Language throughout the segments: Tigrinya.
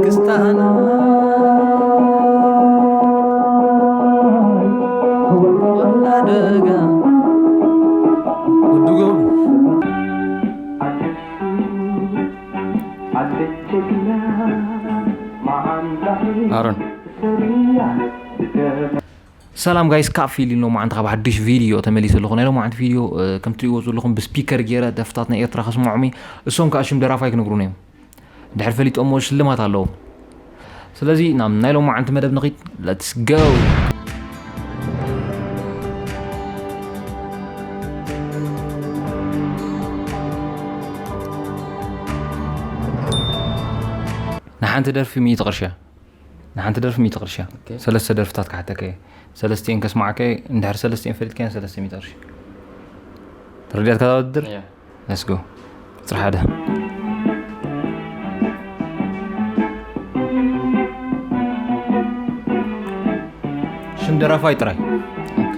ክስታና ወላ ደጋ ወዲ ገብሩ። ኣሮን። ሰላም ጋይስ፣ ካብ ፊል ሎማዓንቲ ካብ ሓድሽ ቪድዮ ተመሊሰ ኣለኹ። ናይ ሎማዓንቲ ቪድዮ፣ እ፣ ከም ትሪእዎ ዘለኹም ብስፒከር ገይረ ደርፍታት ናይ ኤርትራ ከስምዖም እየ። እሶም ከዓ ሽም ደራፋይ ክነግሩና እዮም። ድሕር ፈሊጦሞ ሽልማት ኣለዎ። ስለዚ ናብ ናይ ሎማዓንቲ መደብ ንኺድ። Let's go። ንሓንቲ ደርፊ ሚእቲ ቅርሺ እያ። ንሓንቲ ደርፊ ሚእቲ ቅርሺ እያ። ኦኬ። ሰለስተ ደርፍታት ክሓተካ እየ። ሰለስቲኤን ከስማዓካ እየ። እንድሕር ሰለስቲኤን ፈሊጥካየን ሰለስተ ሚእቲ ቅርሺ። ተረዲኣትካ እዛ ውድድር? እያ። Let's go። ቁጽሪ ሓደ። ሽም ደራፋይ ጥራይ። ኦኬ።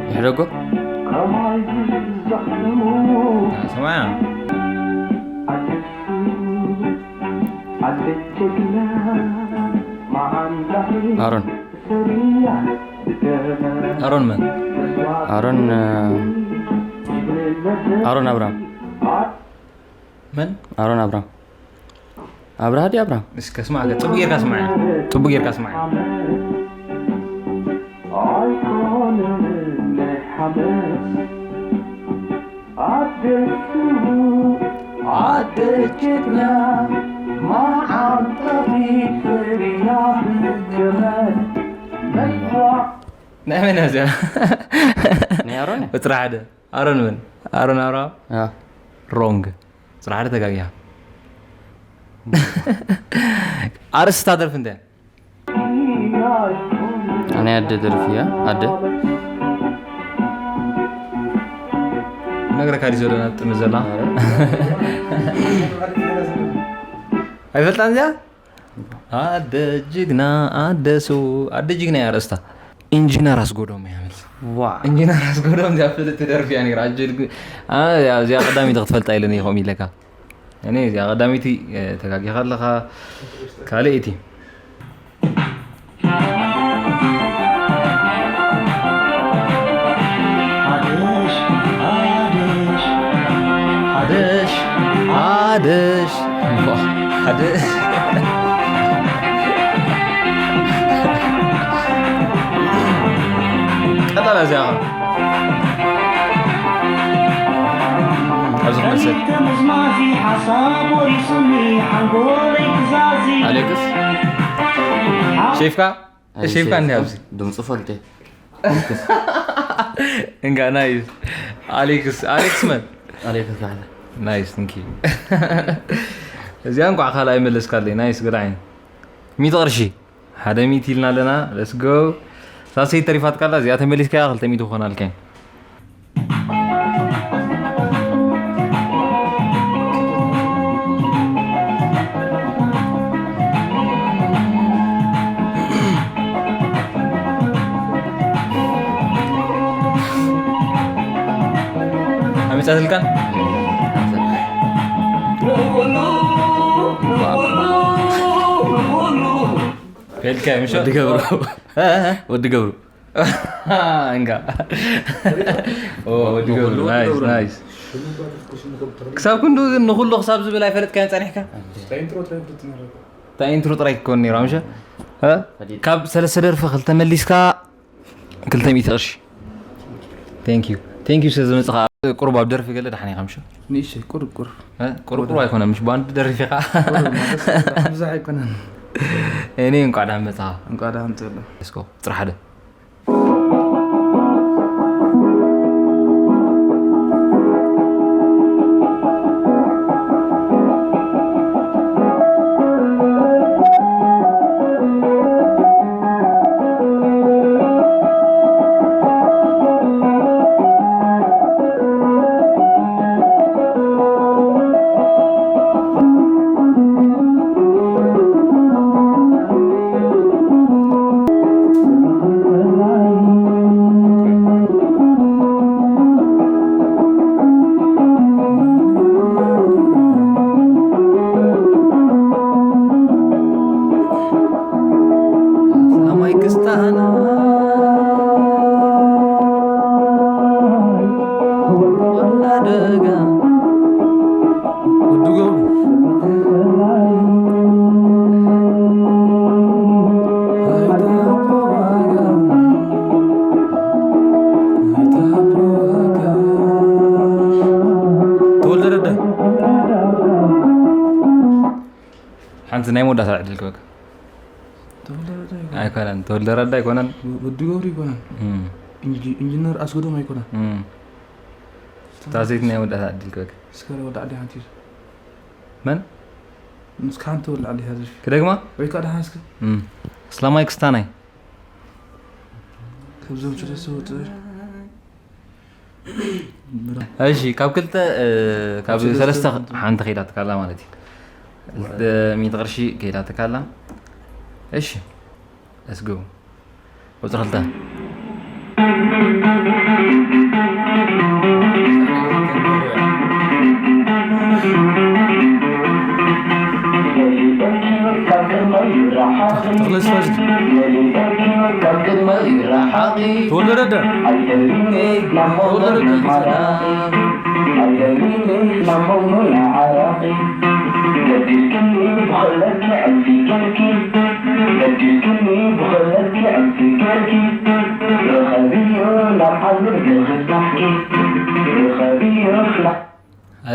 ይሕደጎ። ሰማያ። ኣሮን። ኣሮን መን? ኣሮን፣ እ፣ ኣሮን ኣብርሃም። መን? ኣሮን ኣብርሃም። ኣብርሃ ድዩ ኣብርሃም? እስከ ስማዕ፣ ጽቡቅ ጌርካ ስማዕ። ጽቡቅ ጌርካ ስማዕ። ኣይኮነን ናይ ሓመድ ኣደ ጅግና መዓንጣ ፍርያ ብገመድ መግቧ። ናይ መን እያ እዚኣ? ናይ ኣሮን እያ? ቁጽሪ ሓደ። ኣሮን መን? ኣሮን ኣብርሃም? ኣዎ። ሮንግ። ቁጽሪ ሓደ ተጋጊኻ። ኣርእስታ ደርፊ እንታይ? ናይ ኣደ ደርፊ እያ፣ ኣደ። ነግረካ ድዩ ዘሎ ናብ ጥሚ ዘላ? ኧረ። ኣይፈልጣን እዚኣ? ኣደ ጅግና፣ ኣደ ስው-፣ ኣደ ጅግና እያ ኣርእስታ። ኢንጂነር ኣስጎዶም እያ መልሲ። ዋ። ኢንጂነር ኣስጎዶም እዚኣ ፍልጥቲ ደርፊ እያ ነይራ። ኣደ ጅግ-፣ ኣ-፣ እዚኣ ቀዳሚት ክትፈልጣ ኢለ እየ ከምኡ ኢለካ። እኔ እዚኣ ቀዳመይቲ፣ እ፣ ተጋጊኻ ኣለኻ። ካልኣይቲ። ሓድሽ፣ ሓድሽ፣ ሓድሽ፣ ሓድሽ፣ ሓድሽ። ቀላል እዚኣ ኸ። ኣብዚ ክመልሰት። ኣሌክስ? ሼፍካ? ኣይ፣ ሼፍካ ሼፍ። እንዲ ኣብዚ። ድምፁ ፈልጠ። እንጋ ናይስ። ኣሌክስ፣ ኣሌክስ መን? ኣሌክስ ካሕለ። ናይስ፣ thank you። እዚኣ እንኳዕ ካልኣይ መለስካለይ። ናይስ፣ ገዳዒ። ሚእቲ ቅርሺ። ሓደ ሚእቲ ኢልና ኣለና። Let's go። ሳሰይ ተሪፋትካ ኣላ፣ እዚኣ ተመሊስካያ ክልተ ሚእቲ ክኾናልካ እየን። ኣመጻትልካን? ፈልካ ምሽ ወዲ ገብሩ። እ፣ እ፣ እ። ወዲ ገብሩ። እንጋ። ኦ፣ ወዲ ገብሩ፣ ንኹሉ ናይስ፣ ወዲ ገብሩ። ናይስ። ክሳብ ክንዱ ግን ንኹሉ ክሳብ ዝብል ኣይፈለጥካዮን ጸኒሕካ? እንታይ ኢንትሮ ጥራይ ፍልጥ ነይሩ። እንታይ ኢንትሮ ጥራይ ክኮን ነይሩ፣ ኣምሸ? እ? ፈሊጥ። ካብ ሰለስተ ደርፊ ክልተ መሊስካ ክልተ ሚእቲ ቅርሺ። Thank you። Thank you ስለ ዝመጽኻ። ቁሩብ ኣብ ደርፊ ገለ ደሓን ኢኻ፣ ምሽ? ንእሽተይ ቁሩብ ቁሩብ። እ? ቁሩብ ቁሩብ ኣይኮነን፣ ምሽ ባንድ ደርፊ ኢኻ። ቁሩብ ማለት ብዙሕ ኣይኮነን። እኔ እንኳዕ ደሓን መጻኻ። እንኳዕ ደሓን መጻኻ። እስኮ፣ ጥራሕ ሓደ። ወዲ ገብሩ። ተወልደ ረዳ። ሓንቲ ናይ መወዳእታ ዕድል ክበካ። ተወልደ ረዳ ኣይኮነን። ኣይኮነን። ተወልደ ረዳ ኣይኮነን። ወዲ ገብሩ ኣይኮነን። እም። ኢንጂ-፣ ኢንጂነር ኣስገዶም ኣይኮነን። እም። ታዘይት ናይ መወዳእታ ዕድል ክበካ። እስከ ወዲ ዓዲ ሓንቲ እዩ። መን? ንስካ ሓንቲ ወዲ ዓዲ ሓንቲ። ክደግማ? ወይ ከዓ ደሓን እስከ። እም። ኣስላማይ ክስታናይ። ካብዞም ሰለስተ ወፅእ። እሺ፣ ካብ ክልተ፣ እ፣ ካብ ሰለስተ ሰለስተ ሓንቲ ከይዳትካ ኣላ ማለት እዩ። እ፣ ሚእቲ ቅርሺ ከይዳትካ ኣላ። እሺ፣ let's go። ቁጽሪ ክልተ። ተኽለ ስፋጅ። ተወልደ ረዳ። ተወልደ ረዳ።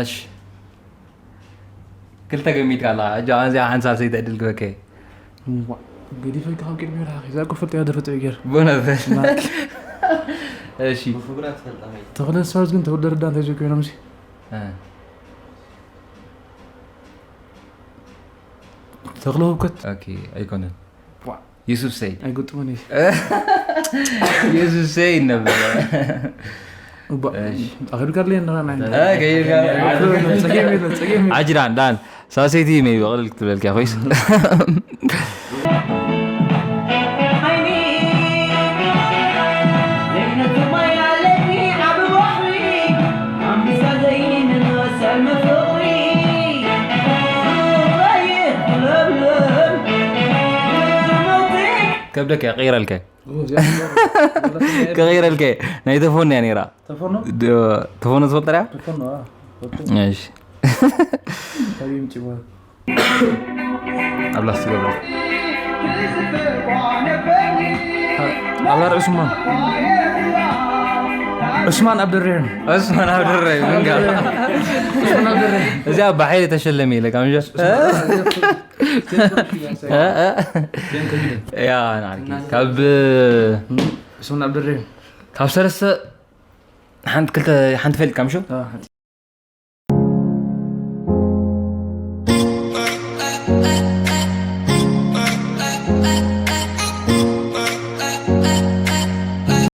እሺ። ክልተ ገሚትካ ኣለኻ። ሕጂ ኣነ እዚኣ ሓንቲ ሳልሰይቲ ዕድል ክበከ። እዋ፣ ገዲፈ ካብ ቅድሚ ራኺ። እዛ እኮ ፈልጥ እያ፣ ደፈጥ እያ ገይር። ብእውነት? ማክ። እሺ። ብፍግራ ትፈልጣ ወይ? ተኽለ ስፋጅ ግን ተወልደ ረዳ እንታይ ዘይኮይኖም ሲ? እ። ተኽለ ህውከት። ኦኬ፣ ኣይኮነን። ዋ። ዩሱፍ ሰይድ። ኣይገጥሞን እዩ። ዩሱፍ ሰይድ ነበረ። እባ፣ እሺ። ኣኺሉ ካለ እንደና ናይ እ፣ ከይዱ ካለ። ጸገም የለን፣ ጸገም የለን። ኣጅራን ዳን ሳሰይቲ መይ በቕልል ክትብለልካ ኮይስ። ከብደካ ቀይረልካ። ኦ፣ እዚኣ ነበር። ክቕይረልከ፣ ናይ ተፎኖ እያ ነይራ። ተፎኖ? ዶ-፣ ተፎኖ ትፈልጥ ዲኻ? ተፎኖ፣ ኣዎ። እሺ። ካበይ ምፂእዋ? ኣብ ላስቲ ገብረ። ኣብ ላር ዑስማን። ዑስማን ኣብደሬም። ዑስማን ኣብደሬም፣ ምንጋ። ዑስማን ኣብደሬም። እዚኣ ብሓይሊ ተሸለሚ ኢለ፣ ካብ ምሸት። ዑስማን ኣብደሬም። እ፣ እ። ያ፣ ንዓርኪ። ካብ፣ ዑስማን ኣብደሬም። ካብ ሰለስተ ሓንቲ ክልተ፣ ሓንቲ ፈልጥካ ምሹ? ኣዎ፣ ሓንቲ።